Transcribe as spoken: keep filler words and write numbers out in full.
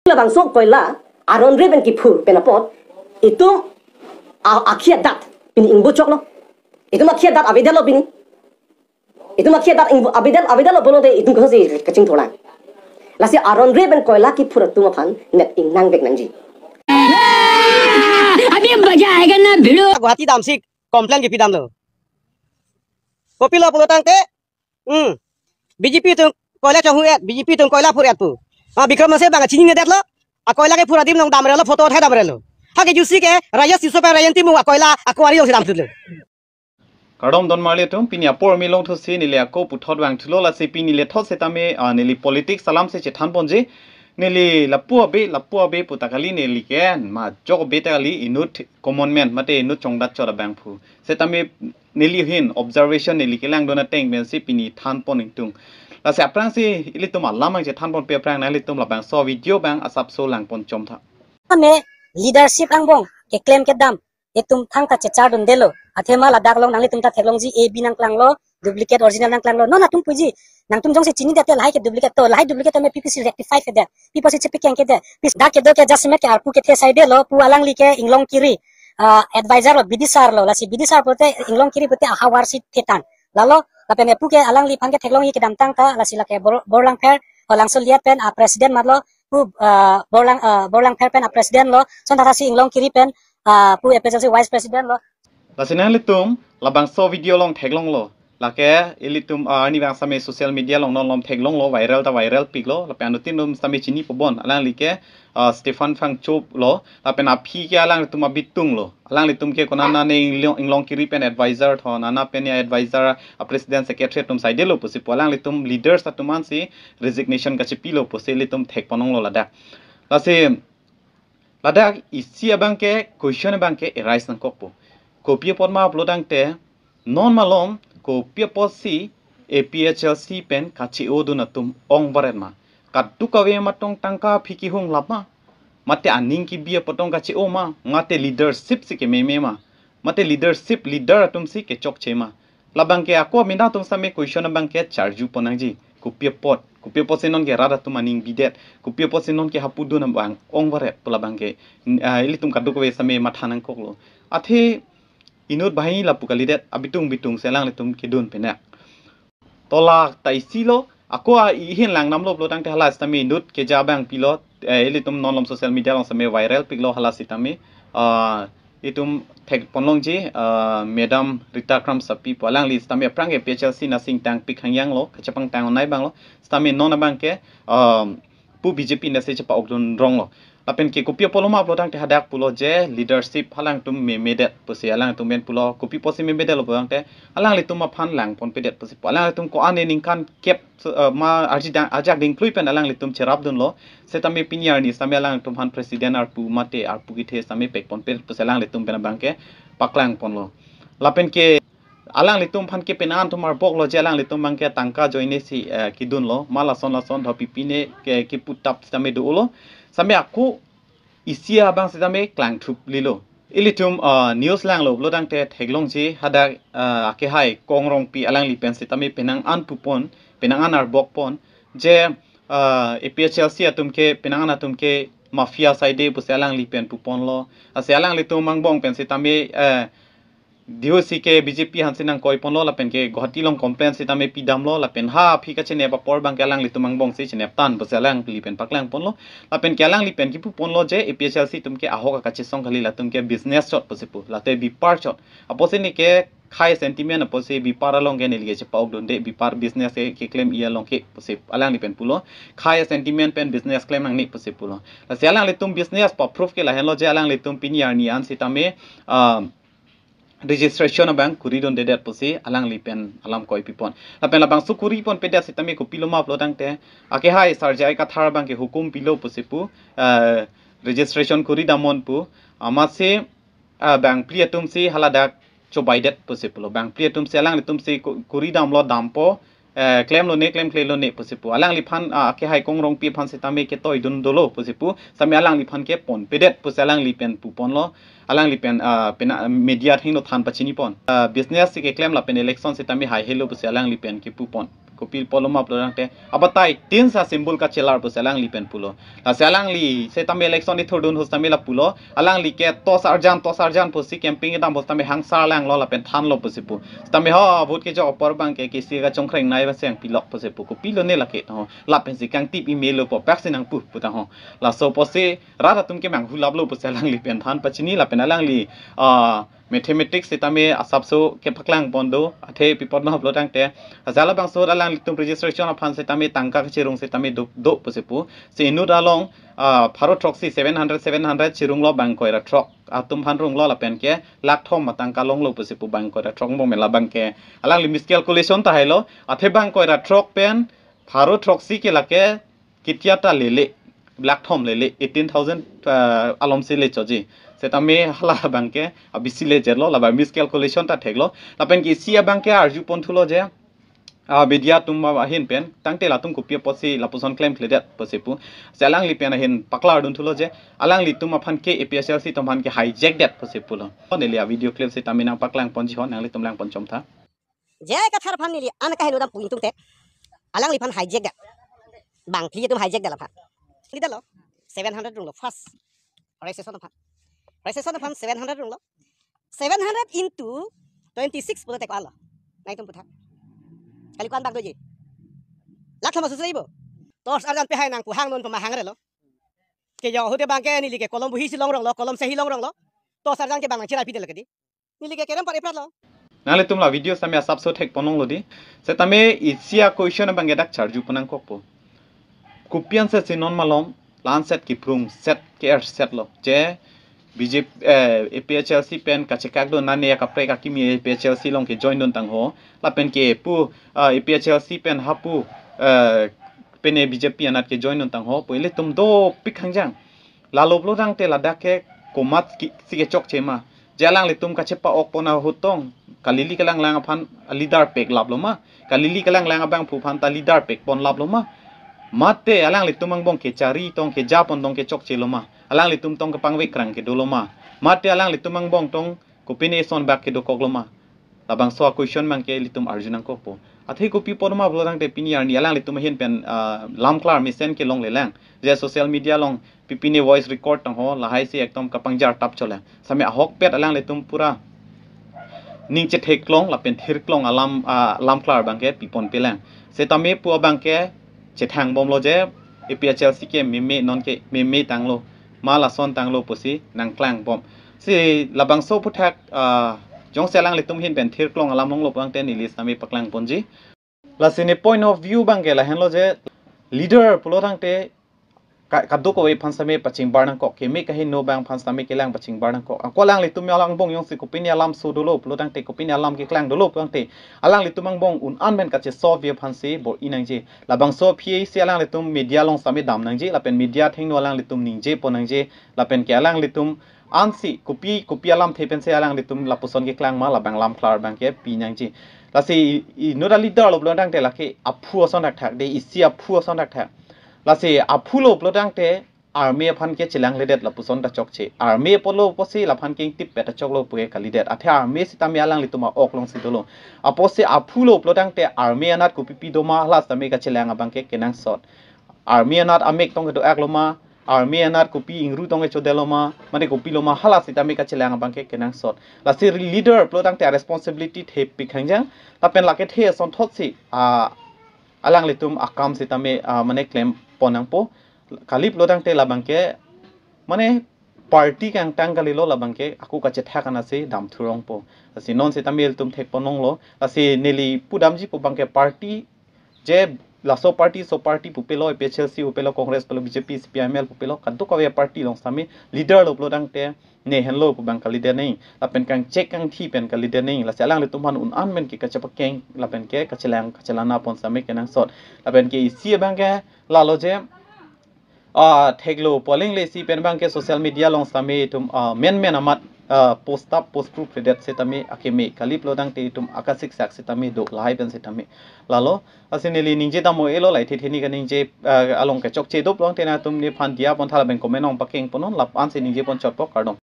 Labangso koila aron re pen kiphur pen apot itum a- akhi adat pini ingbochok lo. Itum akhi adat avedetlo pini. Itum akhi adat ing- avedet avedetlo pulote itum kosi kachingthurlang. Lasi aron re pen koila kiphur atum aphan nep ingnang vek nangji. अभी मजा आएगा ना भिड़ो। Guwahati damsi complain kipi damlo. Kopilo pulo tangte, hmm, B J P atum koila chonghu et, B J P atum koila phur et pu. Ah, Bikram Hanse bang chinine detlo. A koila ke phur adim along damrelo, photo uthai damrelo. Ha ke jusi ke Rajesh Tisso pen Rajen Timung a koila a quarry alongsi damthulo. Kardom don marli atum, pini apor milong thusi neli ako puthot vangthulo. Lasi pini lethot setame, ah, neli politics alam si chethan ponji. Neli lapu abe, lapu abe puta kali, neli ke majok abe ta kali, inut common man, mate inut chongdat chot abangphu. Setame neli ahin observation neli kelangdun ateng pensi pini than pon ingtung. Lasi aphrangsi ilitum alam ang chethan ponpe aphrang nanglitum labangso video bang asapso lang pon chom tha. Tame leadership angbong keklem kedam itum thangta chechardundelo. Athema ladak along nanglitum ta theklongji, A B nangklanglo, duplicate original nangklanglo. Non atum puji, nangtum jongsi chinidetlo lahai ke duplicate, to lahai duplicate tame pi pusi rectify kedet, pi pusi chepikeng kedet. Pis dak kedo ke jasemet ke arpu kethe saidelo, pu alangli ke Inglong Kiri, ah, advisor lo, bidisar lo, lasi bidisar pulote Inglong Kiri pulote ahavar si thetang. Lalo, lapen epu ke alangliphan ke theklongji kedamtang ta, lasi lake Bor-, Borlangpher, Holangso Liat pen, ah, president matlo, pu, ah, Borlang, ah, Borlangpher pen, ah, president lo, son tata si Inglong Kiri pen, ah, pu A P H L C vice president lo. Lasi nanglitum labangso video along theklonglo. Lake ilitum, ah, arnivang same social media along non lom theklonglo, viral ta viral piklo. Lapen anuttin atum same chini pobon. Alangli ke, ah, Stephen Phangcho lo. Lapen aphi ke alangtum abitung lo. Alanglitum ke konana ne Inglong, Inglong Kiri pen advisor tho, nana pen ya advisor, ah, president secretary atum saidelo pusi pu alanglitum leaders atum ansi resignation kachipilo pusi ilitum thek pononglo ladak. Lasi ladak isi abang ke question abang ke arise nangkokpo. Kopi apot ma pulo tangte non malom kopi apotsi A P H L C pen kache-odun atum ong varet ma? Kadokave matong tangka aphi kehung lap ma? Mate aning kebi apot tong kache-o ma? Mate leadership si kememe ma? Mate leadership leader atum si kechokche ma? Labang ke ako amena atum same question abang ke charju pon nangji. Kopi apot, kopi apotsi non ke rat atum aning bidet, kopi apotsi non ke hapudun abang ong varet pu labang ke, ah, ilitum kadokave same matha nangkoklo. Athe inut banghini lapu kalidet, abitung bitung si alanglitum kedun penak. Tolak ta isi lo, ako a ihin lang namlo pulo tangte hala sitame inut keja abang pilo, eh, ilitum non lom social media along same viral piklo hala sitame, ah, itum thek ponlongji, ah, Madam Rita Kramsapi pu alangli sitame aphrang ke A P H L C nasi ingtang pik hangyang lo, kachepangtang onai abang lo, sitame non abang ke, ah, pu B J P nasi chepa-okdun rong lo. Lapen ke kopi apot lo ma pulo tangte hadak pulo je leadership alangtum memedet pusi alangtum pen pulo, kopi apotsi memedetlo pulo tangte alanglitum aphan lang ponpedet pusi pu alanglitum ko-an ningkan kep, eh, ma arji dang, ajak dingklui pen alanglitum cherapdunlo. Setame pini arni sitame alangtum aphan president arpu mate arpu kethe sitame pek ponpedet pusi alanglitum pen abang ke paklang ponlo. Lapen ke alanglitum aphan ke penang an atum arbok lo je alanglitum abang ke tangka ajoine si, eh, kedunlo, ma lason lason dhopi pine ke keputap sitame dolo. Sitame ako isi abang sitame klangthup lilo. Ilitum, ah, news langlo pulo tangte theklongji hadak, ah, akehai Kong Rongpi alangli pen sitame penang an pupon, penang an arbok pon je, ah, A P H L C atum ke penang an atum ke mafia saide pusi alangli pen puponlo. Lasi alanglitum angbong pen sitame, eh, D O C ke B J P aphansi nangkoi ponlo lapen ke Guwahati along complain sitame pidamlo lapen ha aphi kachenep apor abang ke alanglitum angbong si chenep tan pusi alangli pen paklang ponlo. Lapen ke alangli pen kipu ponlo je A P H L C atum ke ahok akachesong kali, latum ke business chot pusi pu, late bipar chot. Apotsi neli ke khei sentiment apotsi bipar along ke neli ke chepa-okdunde, bipar business ke keklem-i along ke pusi alangli pen pulo. Khei sentiment pen business klem nangne pusi pulo. Lasi alanglitum business pa-proof ke lahenlo je alanglitum pini arni an sitame, ah, registration abang kuridundedet pusi alangli pen alam koi pipon. Lapen labangso kuri ponpedet sitame kopilo ma pulo tangte akehai Sir J I Kathar abang ke hukum pilo pusi pu, eh, registration kuri damnon pu, amatsi, eh, bangphli atum si haladak chobaidet pusi pulo. Bangphli atum si alanglitum si ku-, kuri damlo dampo, eh, klemlone, klemklelone pusi pu. Alangliphan, ah, akehai Kong Rongpi aphan sitame ketoidun dolo pusi pu. Sitame alangliphan ke ponpedet pusi alangli pen puponlo. Alangli pen, ah, pena, media athengno than pachini pon. Ah, business si keklem lapen election sitame haihelo pusi alangli pen kipupon. Kopi pulo ma pulo tangte, abatai tin sa symbol kachelar pusi alangli pen pulo. Lasi alangli setame election ithurdun ahut setame la pulo. Alangli ke toss arjan, toss arjan pusi campaign kedam ahut setame hangsar langlo lapen thanlo pusi pu. Setame ho vote kejok apor abangke kesi kachongkrengnei abang si nangpilok pusi pu. Kopilo ne lake ta ho. Lapensi kangtip email lo pu, pak si nangpu pu ta ho. Laso pusi rat atum ke manghulaplo pusi alangli pen than pachini lapen alangli, ah, mathematics setame asapso kepaklang pon do, athe pi apot ma pulo tangte. Ajala bangso alanglitum registration aphan setame tangka kachirung setame do, do pusi pu. Si inut along, ah, pharo throksi seven hundred, seven hundred chirunglo bangkoi ra throk atum aphan runglo lapen ke lakh thom atangka longlo pusi pu bangkoi ra throk angbong me labang ke. Alangli miscalculation ta hailo, athe bangkoi ra throk pen pharo throksi ke lake ketia ta lele, lakh thom lele, eighteen thousand, ah, alom si le choji. Setame hala abangke abisi le jetlo, labang miscalculation ta theklo. Lapen ke isi abangke arju pon thulo je, ah, media atum ahin pen, tangte latum kopi apotsi lapuson klemkledet pusi pu. Si alangli pen ahin paklardun thulo je, alanglitum aphan ke A P H L C atum aphan ke hijack det pusi pulo. Neli avideo clip setame nangpaklang ponji ho, nanglitum lang pon chom tha. Je Kathar aphan neli an kaheno dam pu ingtungte, alangliphan hijack det. Bang phli atum hijack det laphan. Phli detlo. Seven hundred runglo first. Registration aphan. Registration aphan seven hundred runglo. Seven hundred into twenty-six pulote ko-an lo? Nangtum putha. Kali ko-an bak doji? Lakh thom asu sreibo. Toss arjan pehai nang pu hang non pama hang relo. Kejok ahut abangke neli ke kolom bohi si longronglo, kolom sehi longronglo. Toss arjan ke bang nangchiraipi det lake di. Neli ke kerem par eprat lo. Nanglitum la video setame asapso thek pon longlo di. Setame isi a-question abangke dak charju pon nangkokpo. Kopi ansi si non malom, la-anset kiprung set ke er set lo. Je B J P, eh, A P H L C pen kachekak do nane akaprek akimi A P H L C along ke join dun tangho. Lapen ke pu, ah, A P H L C pen hapu, eh, pene B J P anat ke join dun tangho. Pu ilitum dopik hangjang. Lalo pulo tangte ladak ke komat ki, si kechokche ma. Je alanglitum kachepa-ok pon ahut tong, kalili kalanglang aphan leader pek laplo ma. Kalili kalanglang abangphu aphan ta leader pek pon laplo ma. Mate alanglitum angbong kechari tong, keja pon tong kechokche lo ma. Alanglitum tong kepangvek krang kedo lo ma. Mate alanglitum angbong tong kopine eson bak kedokok lo ma. Labangso a-question abangke ilitum arju nangkokpo. Athe kopi apot ma pulo tangte pini arni alanglitum ahin pen, ah, lamklar mesen ke longlelang. Je social media along pipine voice record tangho, lahai si ekdom kapangjar tap chole. Setame ahokpet alanglitum pura ning chetheklong lapen thirklong alam, ah, lamklar abangke pipon pelang. Setame pu abangke chethang bomlo je A P H L C ke meme non ke meme tanglo, ma lason tanglo pusi nangklang bom. Si labangso aphuthak, ah, jongsi alanglitum ahin pen thirklong alam longlo pu tangte neli setame paklang ponji. Lasi ne point of view abangke lahenlo je leader pulo tangte ka-, kadokave aphan setame pachingbar nangkok, keme kaheno abang aphan setame kelang pachingbar nangkok. Ako alanglitum alang angbong jongsi kopine alam so dolo pulo tangte, kopine alam keklang dolo pulo tangte, alanglitum angbong un-an pen kache-solve aphansi bor-i nangji. Labangso aphi si alanglitum media along setame dam nangji, lapen media athengno alanglitum ningje pon nangji, lapen ke alanglitum ansi kopi kopi alamthe pensi alanglitum lapuson keklang ma, labang lamklar abangke pi nangji. Lasi i, inut a-leader lo pulo tangte lake aphu ason thakthak de, isi aphu ason thakthak. Lasi aphu lo pulo tangte army aphan ke chelangledet lapuson ta chokche. Army apotlo pusi laphan ke ingtip pet ta choklo pu ke kalidet. Athe army setame alanglitum a-ok alongsi dolo. Apotsi aphu lo pulo tangte army anat kopi pi do ma hala setame kachelang abangke kenangsot. Army anat amek tong kedo-ak lo ma, army anat kopi ingru tong kechodet lo ma, mane kopi lo ma hala setame kachelang abangke kenangsot. Lasi leader pulo tangte a-responsibility thepik hangjang, lapen lake the asonthotsi, ah, alanglitum akam setame, ah, mane klem pon nangpo. Kali pulo tangte labangke, mane party kangtang kalilo, labangke ako kachethak anatsi dam thurongpo. Lasi non setame ilitum thek pon longlo. Lasi neli pudamji pu abangke party je laso party so party pupelo, A P H L C pupelo, Congress pupelo, B J P, C P I M L pupelo, kadokave party along setame leader lo pulo tangte ne henlo pu abang kalidet nangji, lapen kangchek kangthi pen kalidet nangji. Lasi alanglitum aphan un-an pen ke kachepakeng lapen ke kachelang kachelana pon setame kenangsot. Lapen ke isi abangke lalo je, ah, theklo pu aling le isi pen abangke social media along setame itum, ah, menmen amat, ah, post up post proof redet setame akeme, kali pulo tangte itum akasiksak setame do lahai pen setame. Lalo, lasi neli ningje dam-o-elo, lahai the theni kaningje, ah, along kechokche do pulo tangte nangtum nephan diya pon tha lapen comment along pakeng pon non, lap-ansi ningje pon chotpo, kardom.